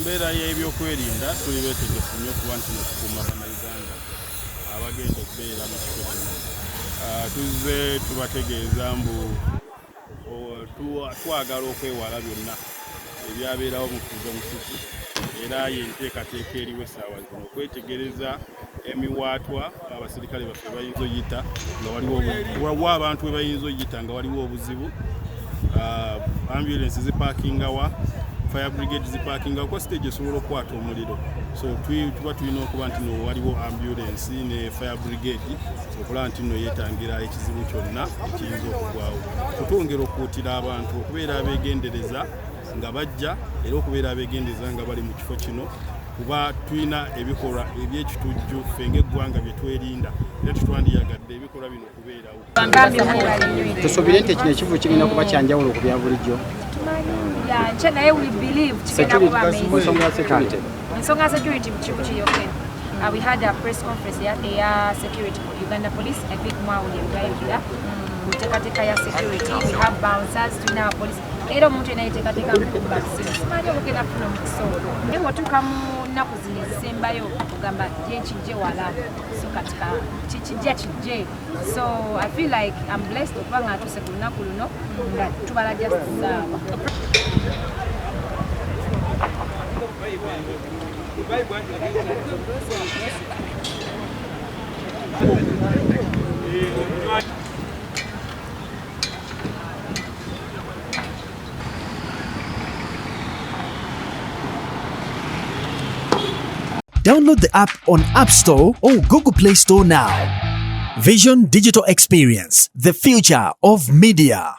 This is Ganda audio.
Mbeera y'ebyokwerinda, tuli beetegefu nnyo okuba nti nokukuuma Bannayuganda abagenda okubeera mu kifo kino. Tuzze tubategeeza mbu twagala okwewala byonna ebyabeerawo mu Freedom City, era yenteekateeka eriwo essaawa zino okwetegereza emiwaatwa abasirikale baffe bayinza oyita nga waliwo abantu we bayinza oyita nga waliwo obuzibu. Ambulance ziparkingawa, fire brigade ziparkinga, kuba stage esobola okukwata omuliro, so tuba tulina okuba nti no waliwo ambulance ne fire brigade okulaba nti no yeetangira ekizibu kyonna ekiyinza okugwawo. Tutwongera okukuutira abantu okubeera abeegendereza nga bajja, era okubeera abeegendereza nga bali mu kifo kino, kuba tulina ebikolwa ebyekitujju ffe ng'eggwanga bye twerinda, era tetwandiyagadde ebikolwa bino okubeerawo. Tusuubire nti kino ekivu kigenda kuba kyanjawulo ku bya bulijjo. Naye we believe kigenda kuba amazing. Ensonga ya security. Ensonga ya security kibu kiri okay. We had a press conference eya security, Uganda Police. I think mwawulira byayogera ku nteekateeka ya security. We have bouncers, tulina abapolisi, era omuntu yena yeteekateeka mukuba simanyi obugenda kufuna omukisa ogwo, naye bw'otuuka mu nnaku zino ezisembayo ogamba gyenkijje wala, so kati kikijja kijje. So I feel like I'm blessed okuba nga ntuuse ku lunaku luno nga tubala just saawa. Download the app on App Store or Google Play Store now. Vision Digital Experience, the future of media.